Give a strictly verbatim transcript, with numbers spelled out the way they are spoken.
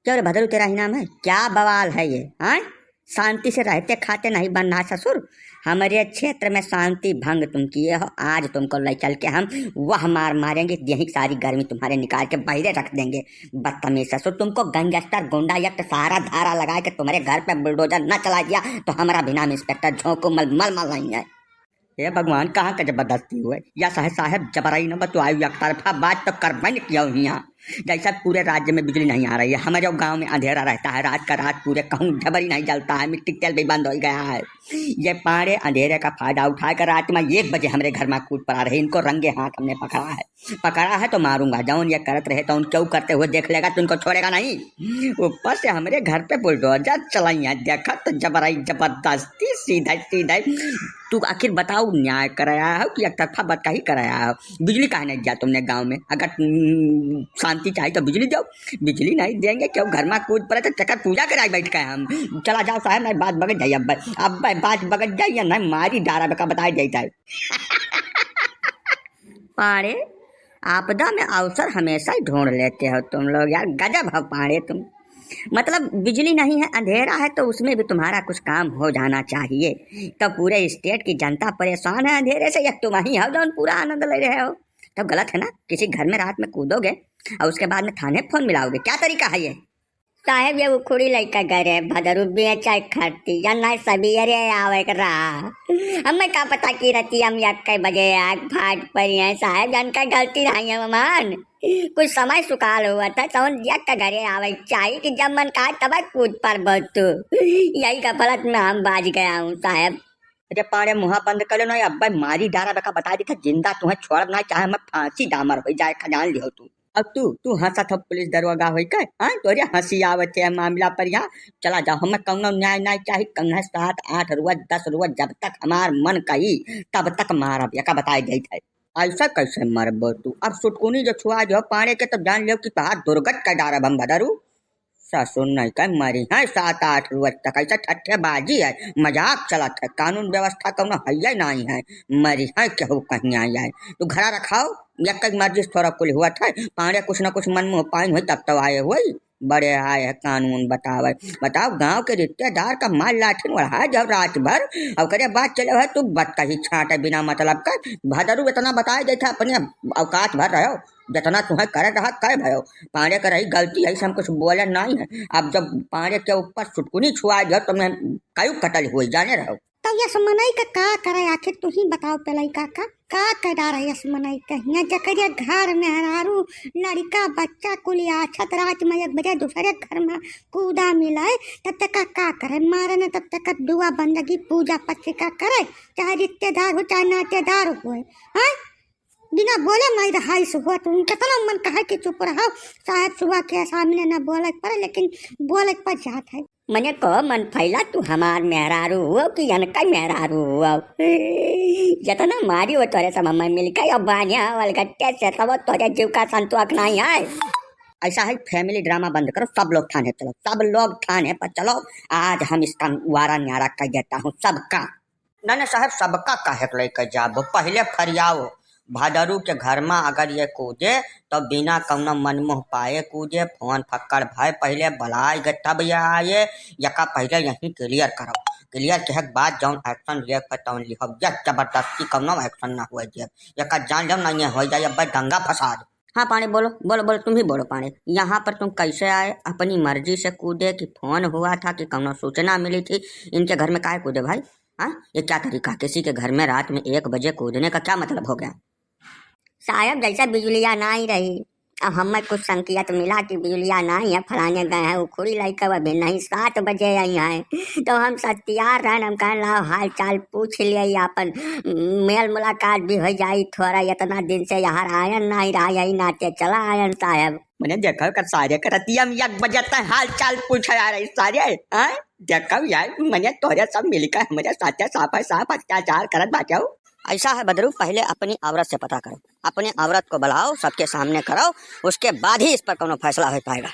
क्यों रे भदरू, तेरा ही नाम है? क्या बवाल है ये, हाँ? शांति से रहते खाते नहीं बनना ससुर। हमारे क्षेत्र में शांति भंग तुम किए हो, आज तुमको ले चल के हम वह मार मारेंगे, यही सारी गर्मी तुम्हारे निकाल के बाहरे रख देंगे। बदतमीज ससुर, तुमको गैंगस्टर गुंडा एक्ट सारा धारा लगा के तुम्हारे घर पे बुलडोजर न चला दिया तो हमारा भी नाम इंस्पेक्टर झोंकू मल मल मल नहीं है। हे भगवान, कहाँ का जबरदस्ती हुए? या साहेब, साहेब, जबरई न बतवायु, एक तरफा बात तो करबे न किया हियाँ। जैसा पूरे राज्य में बिजली नहीं आ रही है, हमारे गांव में अंधेरा रहता है, रात का रात पूरे कहूँ जबरी नहीं जलता है, मिट्टी का तेल भी बंद हो गया है। ये पाड़े अंधेरे का फायदा उठाकर रात में एक बजे हमारे घर में कूद पड़ा रहे, इनको रंगे हाथ हमने पकड़ा है। पकड़ा है तो मारूंगा, जौन ये करत रहे तो उन क्यों करते हुए देख लेगा तो उनको छोड़ेगा नहीं। ऊपर से हमरे घर पे बुलडोजर चलाई है, देखा तो जबरई जबरदस्ती सीधे सीधे। तू आखिर बताओ, न्याय कराया हो कि एक तरफा बात का ही कराया हो? बिजली काहे नहीं दिया तुमने गांव में? अगर, हम्म, शांति चाहिए तो बिजली दो, बिजली नहीं देंगे क्यों? घर में कूद पड़े तो चक्कर पूजा कराई बैठ गए हम। चला जाओ साहेब, नहीं बात बगड़ जाई, अब, अब बात बगड़ जाई या नहीं मारी डारा बेका बताई देता है। पाड़े, आपदा में अवसर हमेशा ही ढूंढ लेते हो तुम लोग यार, गजब हो पाड़े तुम। मतलब बिजली नहीं है, अंधेरा है, तो उसमें भी तुम्हारा कुछ काम हो जाना चाहिए। तो पूरे स्टेट की जनता परेशान है अंधेरे से, या तुम ही हो जौन पूरा आनंद ले रहे हो? तब गलत है ना, किसी घर में रात में कूदोगे और उसके बाद में थाने फोन मिलाओगे, क्या तरीका है ये? साहेब, ये उखुड़ी लइका घरे भदरू बेचै खरती, या नाहीं सबेरे आवे के रहा। हमें का पता कि रतिया में एक्कै बजे आग फाट पड़ी है। साहेब, इनका गलती नहीं है, मान कुछ समय सुकाल हुआ था, तौन यक्का घरे आवे के चाही कि जब मन कहा तब कूद पर बहुत तू। यही गफलत में हम बाज गया हूँ साहेब। अरे पाड़े, मुँहा बंद कर लो ना, अब्बे मारी डारा बेका बता दी था, जिंदा तुम्हें छोड़ब ना, चाहे मैं फांसी डामर हो जाए, खजान लियो तू। अब तू, तू हंसत हो पुलिस दरोगा होई के? हाँ, तोरे हंसी आवत है मामला पर यहाँ। चला जाओ, हमें कौनो न्याय नाय चाही, कौनो सात, आठ रुआ, दस रुआ, जब तक हमार मन कही, तब तक मारब, एका बताए देत है। ऐसा कैसे मरबो तू? अब सुटकुनी जो छुआ जो पाड़े के, तब जान लियो कि तोहार दुर्गत कर डारब हम भदरू। ससुर नहीं कह मरी है सात आठ रोज तक, ऐसा ठट्ठेबाजी है, मजाक चलत है, कानून व्यवस्था कौनो हइये नहीं है, मरी है केहू कहीं आई आए। तू घरा रखाओ, यक्कै मर्जी से थोड़ा कुल हुआ था, पाड़े कुछ ना कुछ मन मुँह पाइन हुई तब तो आए हुई, बड़े आए हैं कानून बतावे। बताओ, गाँव के रिश्तेदार का मार लाठिन ओढ़ा जाओ रात भर, और ओकरे बाद चले है तू बतकही छाटे बिना मतलब का। भदरू इतना बताए देता अपने औकात भर रहो, जितना तुम्हें करे रहा, करे भयो। पाड़े के रही गलती, ऐसे हम कुछ बोले नहीं है। अब जब पाड़े के ऊपर सुटकुनी छुआ गयो, तो मैं कयू कतल हुई, जाने रहो। तो यस मनई का का करे, आखिर तू ही बताओ, पेलई का का, का कर डारा यस मनई का? हियाँ जकरे घर मेहरारू, लड़का, बच्चा, कुल आछत रात में एक बजे दूसरे घर में कूदा मिले, तब तक का, का करे? मारे न तब तक दुआ बंदगी, पूजा पत्रिका करे, चाहे रिश्तेदार हो, चाहे नातेदार हो, हाँ? बिना बोले नहीं रहाइस हुआ। तुम केतना मन कहे कि चुप रहो, साहेब सुबह के सामने न बोले के पड़े, लेकिन बोले के पड़ जात है। मने को मन फैला, तू हमार मेहरारू हुआ कि इनका मेहरारू हुआ? जितना मारी हो तोरे सब हमें मिलके, अब बान्या वाल गट्टे से तब तोरे जीव का संतोष नहीं है। ऐसा है, family drama बंद करो, सब लोग थाने चलो, सब लोग थाने पर चलो। आज हम इसका वारा न्यारा कर देता हूँ सबका। नहीं, नहीं साहेब, सबका काहे के लेके जाबो? पहिले फरियाओ, भदरू के घर में अगर ये कूदे, तो बिना कौनो मनमोह पाए कूदे, फोन फक्कड़ भय पहिले बुलाए गए, तब ये आए, यका पहिले यहीं clear करो। Clear के बाद जौन action लिए पर तौन लिहो, यह जबरदस्ती कौनो action ना हुए दिए, यका जान लो, नहीं हो जाए अब दंगा फसाद। हाँ पांड़े, बोलो, बोलो, बोलो, तुम ही बोलो पांड़े, यहाँ पर तुम कैसे आए? अपनी मर्जी से कूदे कि फोन हुआ था कि कौनो सूचना मिली थी? इनके घर में काहे कूदे भाई? हाँ, ये क्या तरीका? किसी के घर में रात में एक बजे कूदने का क्या मतलब हो गया? साहेब, जैसा बिजुलिया नाहीं रही, अब हमें कुछ संकेत मिला कि बिजुलिया नाहीं है, फलाने गए हैं, उखुड़ी लइका अभी नहीं, सात बजे आई हैं, तो हम सत्यार रहन, हम कहन, "लाओ, हाल चाल पूछ लिए, अपन मेल मुलाकात भी हो जाई थोड़ा, इतना दिन से यहाँ आयन नाहीं रहा, यही नाते चला आयन साहेब।" मने देखो कर सारे के रतिया में एक बजे तक हाल चाल पूछे आ रही सारे, हाँ? देखो यार, मने तोरे सब मिलकर हमरे साथे साफ है साफ अत्याचार करत बाटे हो। ऐसा है बदरू, पहले अपनी औरत से पता करो, अपनी औरत को बुलाओ, सबके सामने करो, उसके बाद ही इस पर कोनो फैसला हो पाएगा।